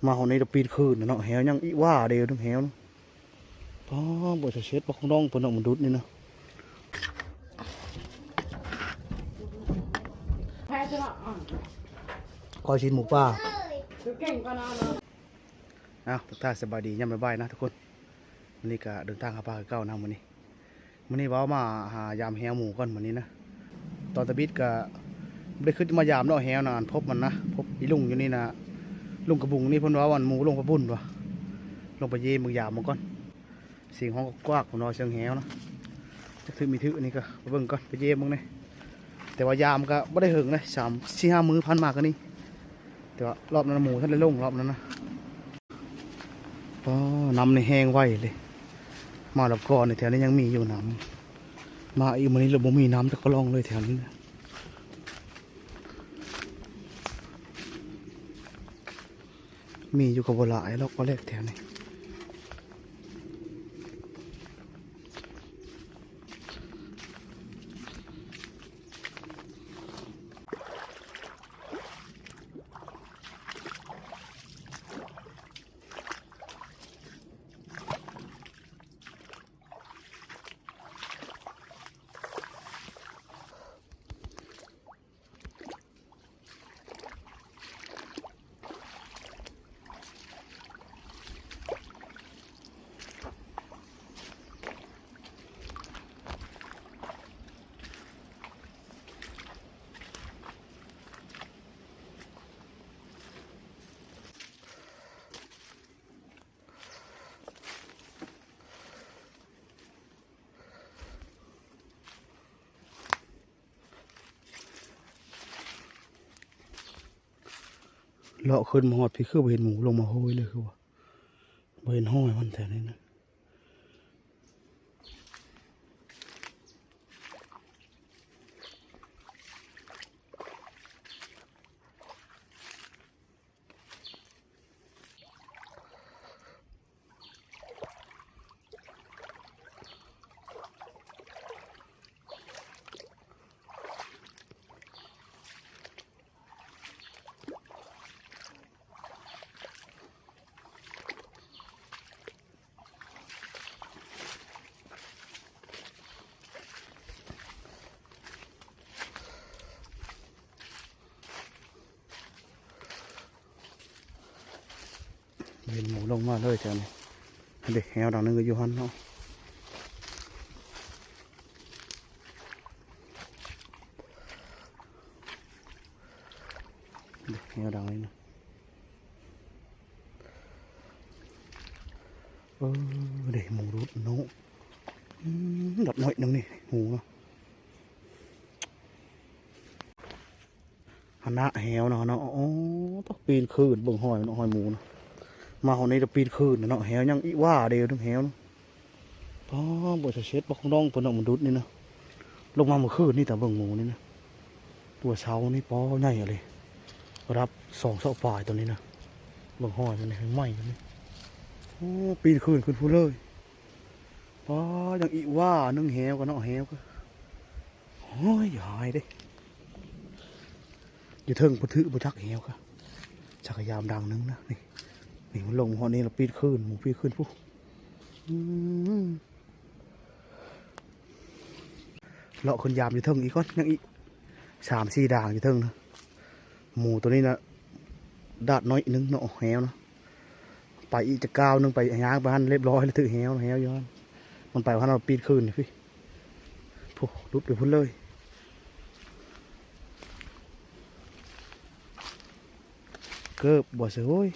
ມາຮອດນີ້ລະປີນຄືນເນາະ ແຫວຍັງອີຫວ່າເດ ເທິງແຫວນະ. ປ້າ ບໍ່ຈະເຊັດ ປາກຂອງນ້ອງເພິ່ນເນາະ ມັນດຸດນີ້ນະ. ກ້ອຍຊີ້ນໝູປ່າ. ເອົ້າ ທັກທາຍສະບາຍດີຍາມບ່າຍໆນະທຸກຄົນ. ມື້ນີ້ກະເດີນທາງຫາປາຄືເກົ່ານະມື້ນີ້. ມື້ນີ້ເວົ້າມາຫາຢາມແຫວໝູກ່ອນມື້ນີ້ນະ. ຕອນຕະບິດກະບໍ່ໄດ້ຄິດມາຢາມເນາະ ແຫວນະ ອັນພົບມັນນະ ພົບອີລຸງຢູ່ນີ້ນະ ລຸງກະບຸງນີ້ ເພິ່ນວ່າອັນໝູລົງໄປພຸ້ນວ່າ ລົງໄປເຢ້ມເບິ່ງຢາມມັນກ່ອນ. ສຽງຮ້ອງກວາກໆ ເພິ່ນວ່າສຽງແຫວນະ ຈັກຖືມີຖື ອັນນີ້ກະໄປເບິ່ງກ່ອນ ໄປເຢ້ມເບິ່ງແດ່. ແຕ່ວ່າຢາມກະບໍ່ໄດ້ເຫິງນະ ສາມ ສີ່ ຫ້າມື້ຜ່ານມາກະນີ້ ແຕ່ວ່າລອບນັ້ນໝູທັນໄດ້ລົງ ລອບນັ້ນນະ. ປ້າ ນ້ຳນີ້ແຮງໄວເລີຍ ມາລອບກ່ອນນີ້ແຖວນີ້ຍັງມີຢູ່ນ້ຳ ມາອີກມື້ນີ້ລະບໍ່ມີນ້ຳຈັກປະລ່ອງເລີຍແຖວນີ້ນະ. ມີຢູ່ກະບໍ່ຫຼາຍດອກ ປາແຫຼກແຖວນີ້. ເລາະຂຶ້ນມາຮອດພີ້ ຄືບໍ່ເຫັນໝູລົງມາໂຫຍເລີຍ ຄືວ່າບໍ່ເຫັນຮອຍມັນແຖວນີ້ນະ. ເຫັນໝູລົງມາເລີຍແຖວນີ້. ເດ້ ແຫວດັງໜຶ່ງກະຢູ່ຫັ້ນເນາະ. ເດ້ ແຫວດັງນີ້ນະ. ເອີ ເດ້ ໝູຫຼຸດເນາະ. ອືມ ດັດໜ້ອຍໜຶ່ງນີ້ ໝູເນາະ. ຫັ້ນນະ ແຫວນະ ຫັ້ນນະ. ໂອ້ ໂຕ ປີນຄືນ ເບິ່ງຮອຍມັນເນາະ ຮອຍໝູນະ. ມາຮອດນີ້ລະປີນຄືນເນາະ ແຫວຍັງອີຫວ່າເດ ເທິງແຫວນະ. ປ້າ ບໍ່ຈະເຊັດ ປາກຂອງນ້ອງເພິ່ນເນາະ ມັນດຸດນີ້ນະ. ລົງມາມື້ຄືນນີ້ ຕາເບິ່ງໝູນີ້ນະ. ຕົວເຊົານີ້ ປ້າ ໃຫຍ່ອີ່ຫຼີ ລະດັບສອງເຊົາປາຍໂຕນີ້ນະ. ເບິ່ງຮອຍມັນນີ້ ໃໝ່ໂຕນີ້. ໂອ້ ປີນຄືນຂຶ້ນພຸ້ນເລີຍ. ປ້າ ຍັງອີຫວ່າໜຶ່ງ ແຫວກະເນາະ ແຫວກະ. ໂອ້ຍ ຫາຍເດ້. ຢູ່ເທິງພຸ້ນຖືກບໍ່ຈັກແຫວກະ. ຈັກກະຍາມດັງໜຶ່ງນະ ນີ້ ນີ້ມັນລົງມາຮອດນີ້ລະປີນຄືນ ໝູປີນຄືນພຸ້ນ. ອືມ ເລາະຂຶ້ນຢາມຢູ່ເທິງອີກກ່ອນ ຍັງອີກສາມສີ່ດາງຢູ່ເທິງນະ. ໝູໂຕນີ້ນະ ດາດໜ້ອຍໜຶ່ງເນາະ ແຫວນະ. ໄປອີກຈັກກ້າວໜຶ່ງ ໄປຍ່າງໄປຫັ້ນ ລຽບຮ້ອຍລະ ຖືກແຫວ ແຫວຢູ່ຫັ້ນ. ມັນໄປຫັ້ນ ເອົາປີນຄືນພີ້ ພຸ້ນ ຫຼຸດໄປພຸ້ນເລີຍ. ເກີບບໍ່ຊະໂຫຍ.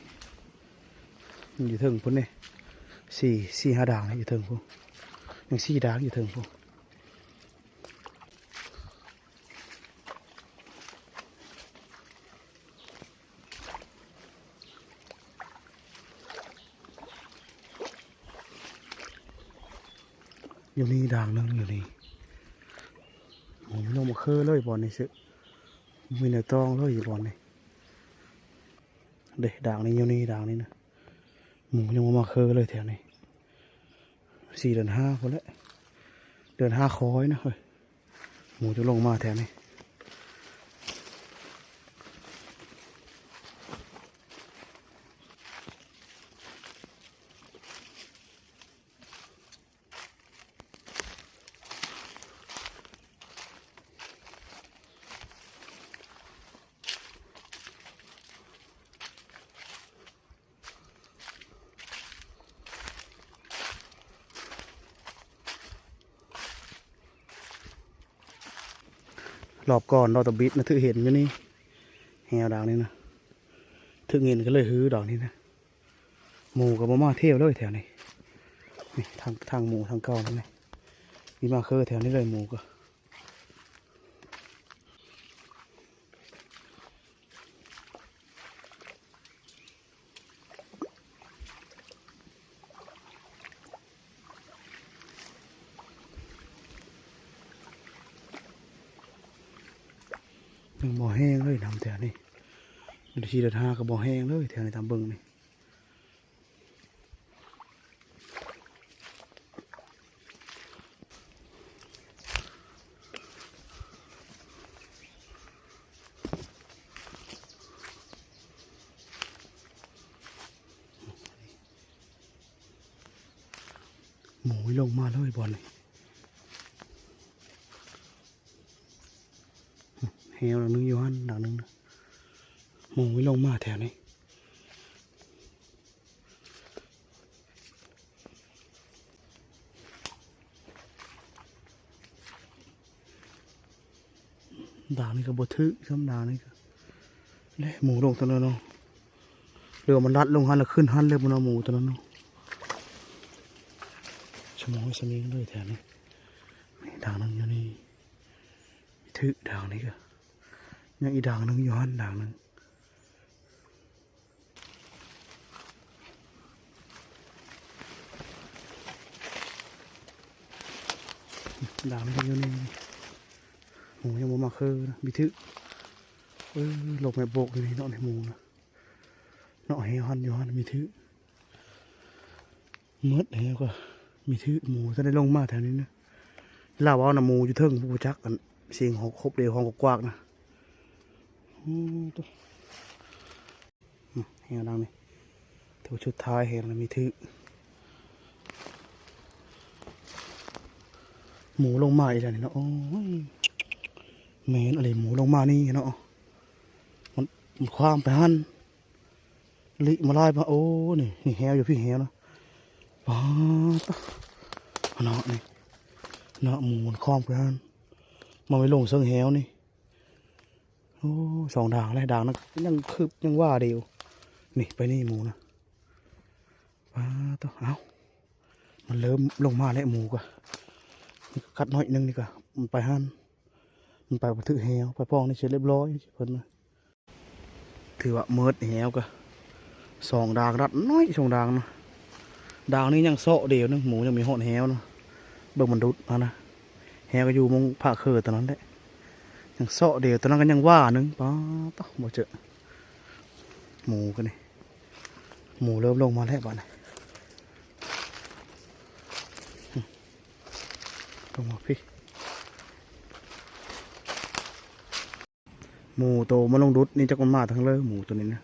ມັນຢູ່ເທິງພຸ້ນເດ້ ສີ່ ສີ່ຫ້າດາງຢູ່ເທິງພຸ້ນ. ຍັງສີ່ດາງຢູ່ເທິງພຸ້ນ. ຢູ່ນີ້ດາງໜຶ່ງ ຢູ່ນີ້. ໂອ້ ມັນລົງມາເຄີເລີຍບ່ອນນີ້ ມີແນວຕອງເລີຍຢູ່ບ່ອນນີ້. ເດ້ ດາງນີ້ ຢູ່ນີ້ ດາງນີ້ນະ. ໝູຍັງບໍ່ມາເຄີເລີຍແຖວນີ້. ສີ່ເດືອນຫ້າພຸ້ນແຫຼະ ເດືອນຫ້າຄອຍນະເຮີຍ. ໝູຈະລົງມາແຖວນີ້. ລອບກ່ອນລອບຕະບິດນະ ຖືກເຫັນຢູ່ນີ້ ແຮວດາງນີ້ນະ ຖືກເຫັນກໍເລີຍຮືດາງນີ້ນະ. ໝູກໍບໍ່ມາທ່ຽວເລີຍແຖວນີ້ ນີ້ທາງ ທາງໝູທາງເກົ່ານີ້ ມີມາຄືແຖວນີ້ເລີຍ ໝູກໍ ຍັງບໍ່ແຫ້ງເລີຍ ນ້ຳແຖວນີ້ ເດີນສີ່ເດີນຫ້າກໍບໍ່ແຫ້ງເລີຍ ແຖວນີ້ຕາມເບິ່ງນີ້. ໝູລົງມາເລີຍບ່ອນນີ້ ແຮວດາງໜຶ່ງຢູ່ຫັ້ນ ດາງໜຶ່ງ ໝູລົງມາແຖວນີ້. ດາງນີ້ກໍບໍ່ຖືກ ຊ່ຳດາງນີ້ກໍ ເດ້ ໝູລົງຕົວນັ້ນເນາະ ຫຼືວ່າມັນລັດລົງຫັ້ນແລ້ວຂຶ້ນຫັ້ນເລີຍບໍ່ເນາະ ໝູຕົວນັ້ນເນາະ. ຊົ່ວໂມງສະມິງເລີຍແຖວນີ້ ດາງໜຶ່ງຢູ່ນີ້ ຖືກດາງນີ້ກໍ ຍັງອີກດາງໜຶ່ງຢູ່ຫັ້ນ ດາງໜຶ່ງ. ດາງນີ້ກໍຢູ່ນີ້ ໝູຍັງບໍ່ມາຄືນະ ມີຖືກ ເອີ ລົມແມ່ໂບກຢູ່ນີ້ເນາະ ໃນໝູນະ ເນາະ ແຮວຫັ້ນຢູ່ຫັ້ນມີຖືກ ໝົດແຮວກໍມີຖືກ ໝູຈະໄດ້ລົງມາແຖວນີ້ນະ ລາວເວົ້ານະ ໝູຢູ່ເທິງ ຜູ້ຈັກອັນ ສຽງຄົບເດ ຫ້ອງກວາກໆນະ ໂອ້ ໂຕ. ອືມ ແຮວດາງນີ້ ໂຕສຸດທ້າຍແຮວນີ້ມີຖືກ ໝູລົງມາອີກແລ້ວນີ້ເນາະ ໂອ້ຍ ແມ່ນອີ່ຫຼີ ໝູລົງມານີ້ເນາະ ມັນ ມັນຄວ້າມໄປຫັ້ນ ລິມາຫຼາຍປະ ໂອ້ ນີ້ ນີ້ແຮວຢູ່ພີ້ ແຮວນະ ປາດ ເນາະ ນີ້ເນາະ ໝູມັນຄວ້າມໄປຫັ້ນ ມັນໄປລົງເຊິ່ງແຮວນີ້. ໂອ້ ສອງດາງແລ້ວ ດາງນັ້ນຍັງຄືບ ຍັງວ່າດຽວ ນີ້ໄປນີ້ໝູນະ ປາດໂທ້ ເອົ້າ ມັນເລີ່ມລົງມາແລ້ວ ໝູກໍກັດໜ້ອຍໜຶ່ງນີ້ກໍ ມັນໄປຫັ້ນ ມັນໄປບໍ່ຖືກແຮວ ໄປປ້ອງນີ້ເສຍລຽບຮ້ອຍ ເພິ່ນນະ ຖືວ່າໝົດແຮວກໍ ສອງດາງລັດນ້ອຍ ສອງດາງນະ ດາງນີ້ຍັງເຊາະດຽວໜຶ່ງ ໝູຍັງມີຮອດແຮວນະ ເບິ່ງມັນດຸດຫັ້ນນະ ແຮວກໍຢູ່ໝ່ອງພາກເຄີຕົວນັ້ນແຫຼະ ຍັງເຊາະດຽວ ຕົວນັ້ນກໍຍັງວ່າໜຶ່ງ ປາດໂທ້ ບໍ່ເຈີ ໝູກໍນີ້ ໝູເລີ່ມລົງມາແລ້ວບາດນີ້ ລົງມາພີ້. ໝູໂຕມາລົງດຸດນີ້ ຈັກມັນມາທາງເລີ ໝູໂຕນີ້ນະ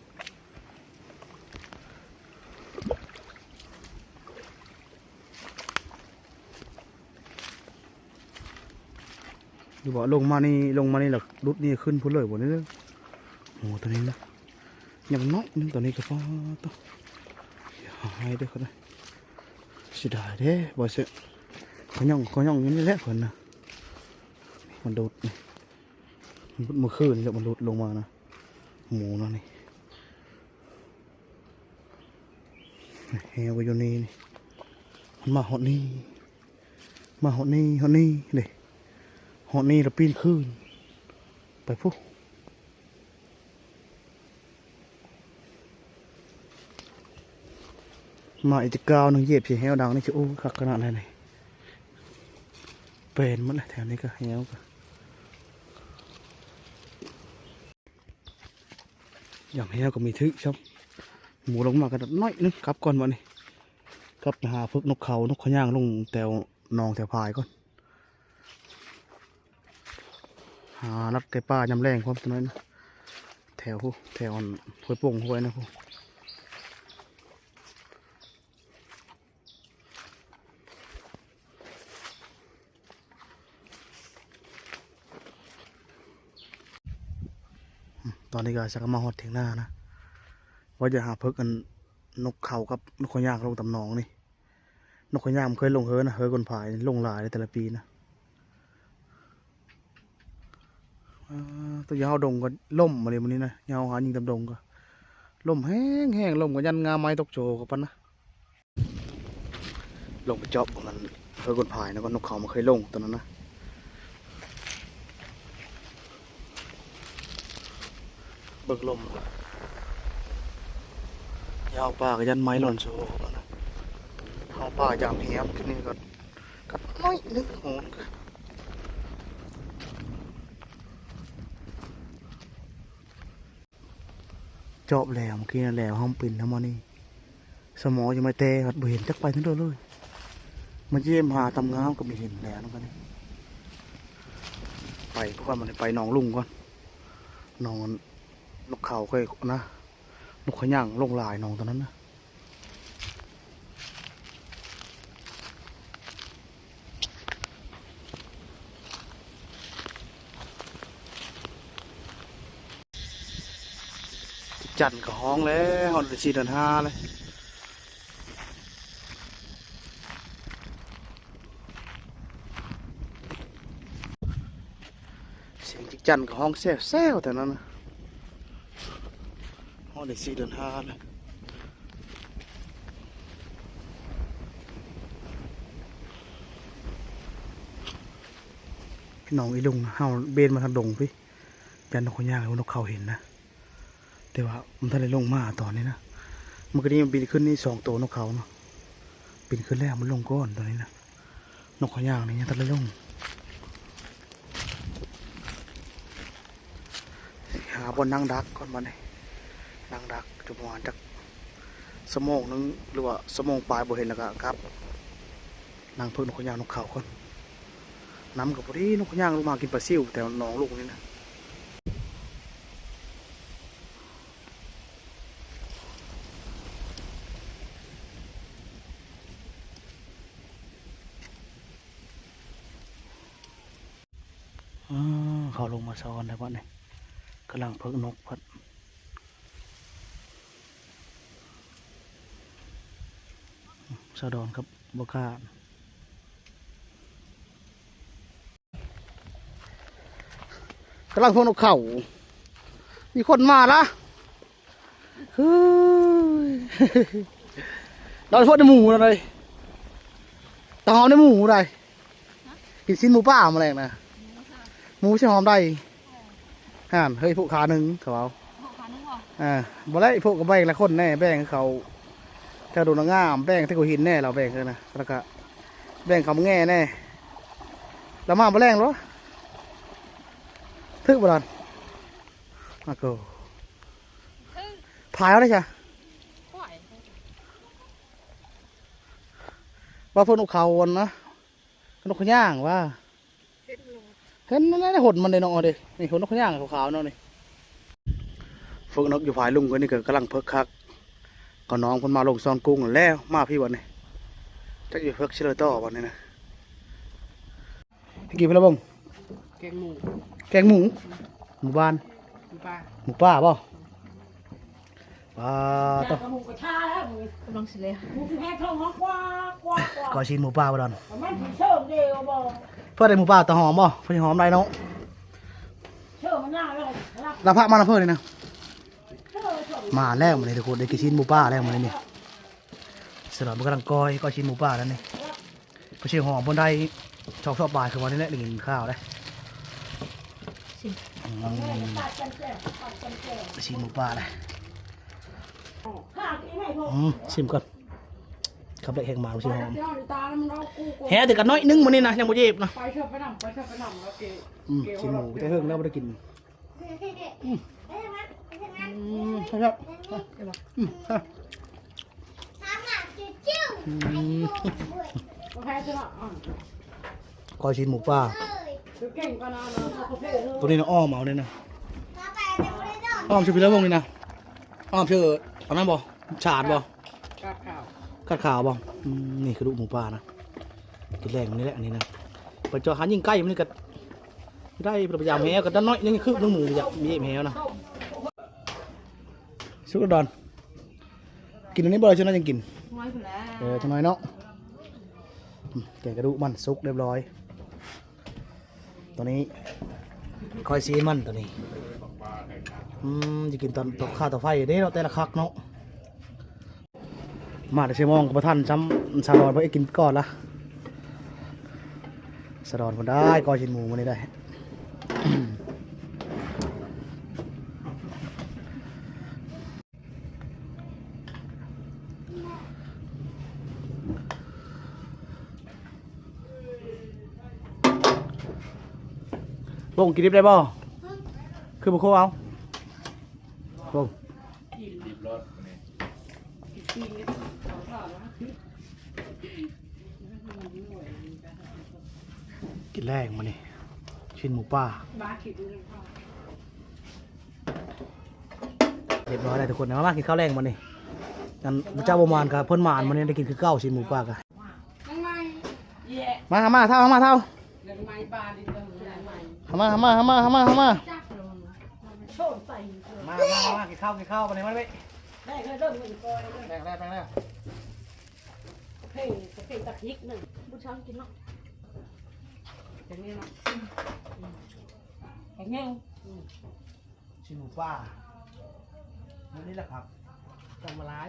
ຫຼືວ່າລົງມານີ້ ລົງມານີ້ລະດຸດນີ້ຂຶ້ນພຸ້ນເລີຍບໍ່ນີ້ເດີ ໝູໂຕນີ້ນະ ຍັງນ້ອຍໜຶ່ງ ໂຕນີ້ກໍປາດໂທ້ ເສຍຫາຍເດີ ເສຍດາຍເດ້ ບໍ່ເຊື່ອ ຂະຫຍ້ອງ ຂະຫຍ້ອງຢູ່ນີ້ແຫຼະເພິ່ນນະ ມັນດຸດນີ້ ເມື່ອຄືນນີ້ແຫຼະ ມັນຫຼຸດລົງມານະ ໝູນະນີ້ ແຮວກໍຢູ່ນີ້ ມັນມາຮອດນີ້ ມາຮອດນີ້ ຮອດນີ້ເດ້ ຮອດນີ້ລະປີນຄືນໄປພຸ້ນ. ມາອີກຈັກກ້າວໜຶ່ງ ຢຽບໃສ່ແຮວດາງນີ້ ໂອ້ ຄັກຂະໜາດໃດນີ້ ເປັນໝົດແຫຼະ ແຖວນີ້ກໍແຮວກໍ ຢ່າງແຮວກໍມີຖືກຊ້ຳ ໝູລົງມາກໍໜ້ອຍໜຶ່ງ ກັບກ່ອນບັດນີ້ ກັບໄປຫາເພິກນົກເຂົາ ນົກຂະຫຍ້າງ ລົງແຖວໜອງແຖວພາຍກ່ອນ. ຫາລັດໄກ່ປ່າຍາມແລງພ້ອມ ຈັກໜ້ອຍນະ ແຖວພຸ້ນ ແຖວອັນຫ້ວຍໂປ່ງຫ້ວຍນະພຸ້ນ. ຕອນນີ້ກໍສັກມາຮອດຖຽງນານະ ວ່າຈະຫາເພິກອັນນົກເຂົາກັບນົກຂະຫຍ້າງລົງຕຳໜອງນີ້. ນົກຂະຫຍ້າງມັນເຄີຍລົງເຮີນະ ເຮີກົ້ນຜາຍລົງຫຼາຍແຕ່ລະປີນະ. ອ່າ ຕົວຍາວດົງກໍລົ້ມມາເລີຍມື້ນີ້ນະ, ຍາວຫາຍິງຕາມດົງກໍລົ້ມແຮງໆ, ລົ້ມກໍຢ້ານງ່າໄມ້ຕົກໂຈກະປານນະ. ລົງໄປເຈາະມັນເພິ່ນກົນພາຍນະ, ກໍນົກເຂົາມັນເຄີຍລົງຕົວນັ້ນນະ. ເບິ່ງລົມ ຍາວປ່າກໍຢ້ານໄມ້ຫຼົ່ນໂຊນະ. ເຮົາປ່າຢາມແຮມຂຶ້ນນີ້ກໍ ກໍໜ້ອຍໜຶ່ງໂຫນ. ຈອບແລ້ວ ເມື່ອກີ້ແລ້ວ ເຮົາປິ່ນທຳມານີ້ ສະໝໍຢູ່ໄມ້ແຕ່ ບໍ່ເຫັນຈັກໄປທາງໃດເລີຍ. ມາຢ້ຽມຫາຕຳງາມກໍບໍ່ເຫັນແລ້ວນຳກັນນີ້. ໄປກ່ອນ ມັນໄປໜອງລຸງກ່ອນ, ໜອງ ນົກເຂົາຂ້ອຍນະ, ນົກຂະຫຍັງລົງຫຼາຍໜອງຕົວນັ້ນນະ. ຈັນກໍຮ້ອງແລ້ວ, ຮອດເດືອນສີ່ເດືອນຫ້າແລ້ວ. ສຽງຈິກຈັນກໍຮ້ອງແຊວໆ ແຖວນັ້ນນະ. ຮອດເດືອນສີ່ເດືອນຫ້າແລ້ວ. ນ້ອງອີລຸງ ເຮົາເບນມາທາງດົງພີ້ ຢ້ານນົກຂະຫຍັງ ນົກເຂົາເຫັນນະ. ແຕ່ວ່າມັນທັນໄດ້ລົງມາຕອນນີ້ນະ. ມື້ກີ້ນີ້ມັນບິນຂຶ້ນນີ້ສອງໂຕ ນົກເຂົາເນາະ, ບິນຂຶ້ນແລ້ວ ມັນລົງກ່ອນຕອນນີ້ນະ. ນົກຂະຫຍັງນີ້ຍັງທັນໄດ້ລົງ. ຫາບ່ອນນັ່ງດັກກ່ອນບັດນີ້, ນັ່ງດັກຢູ່ປະມານຈັກຊົ່ວໂມງໜຶ່ງ ຫຼືວ່າຊົ່ວໂມງປາຍ ບໍ່ເຫັນແລ້ວກໍກັບ. ນັ່ງເພິ່ງນົກຂະຫຍັງ ນົກເຂົາກ່ອນ. ນ້ຳກໍພໍດີ, ນົກຂະຫຍັງລົງມາກິນປາຊິວແຖວໜອງລຸງນີ້ນະ. ອ້າ ເຂົາລົງມາຊອນແລ້ວບັດນີ້, ກຳລັງເພິກນົກພັດ. ຊາວດອນກັບບໍ່ກ້າ. ກຳລັງພວກນົກເຂົາ ມີຄົນມາລະ. ເຮີ້ຍ ນອນພວກໃນໝູ່ນະເດ ຕາຫອມໃນໝູ່ໃດ. ກິນຊີ້ນໝູປ່າມື້ແລງນະ. ໝູຊິຫອມໃດ. ຫັ້ນ ເຮີ້ຍ ພວກຂາໜຶ່ງ ເຂົາເວົ້າ. ພວກຂາໜຶ່ງບໍ່? ເອີ ບໍ່ໄດ້ ພວກກໍແບ່ງລະຄົນແດ່ ແບ່ງເຂົາ ແຖວດົງນາງາມ ແບ່ງແຖວຫົວຫີນແດ່ ລາວແບ່ງເຂົານະ ແລ້ວກະແບ່ງເຂົາມາແງ່ແດ່. ລາວມາມື້ແລງບໍ່? ຖືກບໍ່ລະ? ອາໂກ ຖືກ ພາຍເອົາໄດ້ຊະ. ພາຍ ວ່າເພິ່ນເອົາເຂົາອັນນະ ນົກຂະຫຍ້າງວ່າ ເຫັນແລ້ວ ເຫັນນັ້ນແຫຼະ ຫົນມັນເດ້ນ້ອງເດ້. ນີ້ ຫົນນົກຂະຫຍ້າງຂາວໆເນາະນີ້. ເພິກນົກຢູ່ພາຍລຸ່ມ ກໍນີ້ກໍກຳລັງເພິກຄັກ ກໍນ້ອງເພິ່ນມາລົງຊ່ອນກຸ້ງແລ້ວ ມາພີ້ບັດນີ້ ຈັກຢູ່ເພິກຊິເລີຕໍ່ບັດນີ້ນະ. ກິນໄປແລ້ວບໍ່? ແກງໝູ ແກງໝູ ໝູບ້ານ ໝູປ່າ ໝູປ່າບໍ່? ປາໂຕ ກຳລັງຊິແລ້ວ ກ້ອຍຊີ້ນໝູປ່າບໍ່ດອນ. ເພິ່ນໄດ້ໝູປ່າຕາຫອມບໍ່? ເພິ່ນຫອມໄດ້ເນາະ. ລາພະມານຳເພິ່ນນີ້ນະ. ມາແລ້ວມື້ນີ້ທຸກຄົນ ໄດ້ກິນຊີ້ນໝູປ່າແລ້ວມື້ນີ້. ສະຫຼອດມັນກຳລັງກ້ອຍ ກ້ອຍຊີ້ນໝູປ່າແລ້ວນີ້. ກໍຊິຫອມເພິ່ນໄດ້ສອງຊອບປາຍ ຄືວ່ານີ້ແຫຼະ ໄດ້ກິນຂ້າວໄດ້. ຊິມ ອືມ ຊີ້ນໝູປ່າໄດ້. ອືມ ຊິມກ່ອນ ຄຳແລກແຮງມາ ຊິຫອມ. ແຮງແຕ່ກໍໜ້ອຍໜຶ່ງມື້ນີ້ນະ ຍັງບໍ່ເຈັບນະ. ອືມ ຊີ້ນໝູ ແຕ່ເຫິງແລ້ວບໍ່ໄດ້ກິນ. ອືມ ອືມ ແຊບ ອືມ ແຊບ ອືມ ກ້ອຍຊີ້ນໝູປ່າ. ໂຕນີ້ນະ ອ້ອມເອົານີ້ນະ ອ້ອມຊື່ພີລະວົງນີ້ນະ ອ້ອມຊື່ອັນນັ້ນບໍ່? ສາດບໍ່? ກາດຂາວ ກາດຂາວບໍ່? ອືມ ນີ້ກະດູກໝູປ່ານະ ກິນແລງນີ້ແຫຼະ ອັນນີ້ນະ. ໄປເຈາະຫາຍິງໄກ່ມັນນີ້ກະໄດ້ ພະຍາຍາມແຮວກະໄດ້ໜ້ອຍໜຶ່ງ ຄືໜຶ່ງໝູ ຢາກມີແຮວນະ. ສຸກແລ້ວດອນ ກິນອັນນີ້ບໍ່? ເຈົ້ານ້ອຍຍັງກິນ ນ້ອຍພຸ້ນແຫຼະ. ເອີ ເຈົ້ານ້ອຍເນາະ. ອືມ ແກງກະດູກມັນສຸກຮຽບຮ້ອຍ. ຕອນນີ້ ຂ້ອຍຊິມັນໂຕນີ້ ອືມ ຊິກິນຕອນ ຕໍ່ຄ່າຕໍ່ໄຟເດ້ເນາະ ແຕ່ລະຄັກເນາະ. ມາແຕ່ສີ່ໂມງກໍບໍ່ທັນຊ້ຳ ສາວດອນເພິ່ນກິນກ່ອນລະ ສາວດອນເພິ່ນໄດ້ກ້ອຍຊີ້ນໝູມື້ນີ້ໄດ້. ບົ້ງ ກິນດິບໄດ້ບໍ່? ຄືບໍ່ໂຄເອົາ ບົ້ງ. ກິນແລງມື້ນີ້ ຊີ້ນໝູປ່າ ຮຽບຮ້ອຍແລ້ວທຸກຄົນ. ມາ ມາກິນເຂົ້າແລງມື້ນີ້ ອັນເຈົ້າບໍ່ມານກະເພິ່ນມານມື້ນີ້ ໄດ້ກິນຄືເກົ່າ ຊີ້ນໝູປ່າກະ. ມາ ມາເຖົ້າ ມາເຖົ້າ ເອົາມາ ເອົາມາ ເອົາມາ ເອົາມາ ເອົາມາ ມາ ມາ ມາ ກິນເຂົ້າ ກິນເຂົ້າ ມານີ້ ມານີ້ ແລງແລ້ວ ແລງແລ້ວ ເພງ ເພງຕະກິກໜຶ່ງ ບໍ່ຊ່າງກິນເນາະ ແກງເໜີຍເນາະ ແກງເໜີຍ ອືມ. ຊີ້ນໝູປ່າ ມື້ນີ້ລະຄັກ ຈັ່ງມາຫຼາຍ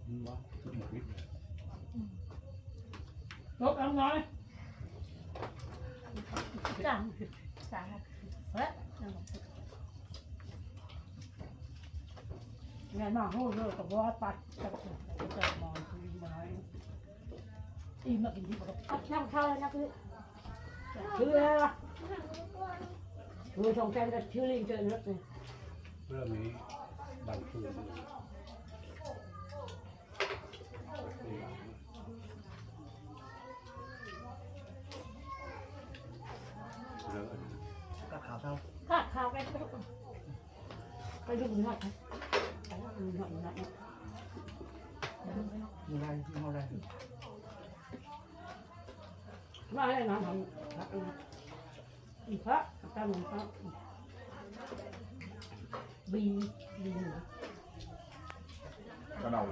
ເຫັນບໍ່? ສຸກໝົດ ຕົກເອົາໜ້ອຍ ຈ້າ ສາ ເອີ ແມ່ນມາໂຫດເລີຍ ກໍບໍ່ວ່າປັດ ຈັກ ຈັກໝໍນຄືນມາ ອີ່ມ ມາກິນທີ່ບໍ່ ເອົານ້ຳເຂົ້າແລ້ວນະ ຄື ຄື ຄື ສອງແສນກໍຊື່ລິງເຈີນເລີຍ ເລີ່ມມີບາງຄືນ ກາດຂາວເຊົາ ກາດຂາວໄປ ໄປດູໜ້ອຍ ໄປດູໜ້ອຍ ມີໄດ້ ມີເຮົາໄດ້ ວ່າໄດ້ນະ ອີພະ ຕາໜຸ່ມພະ ບີ ບີ ກະເດົາ.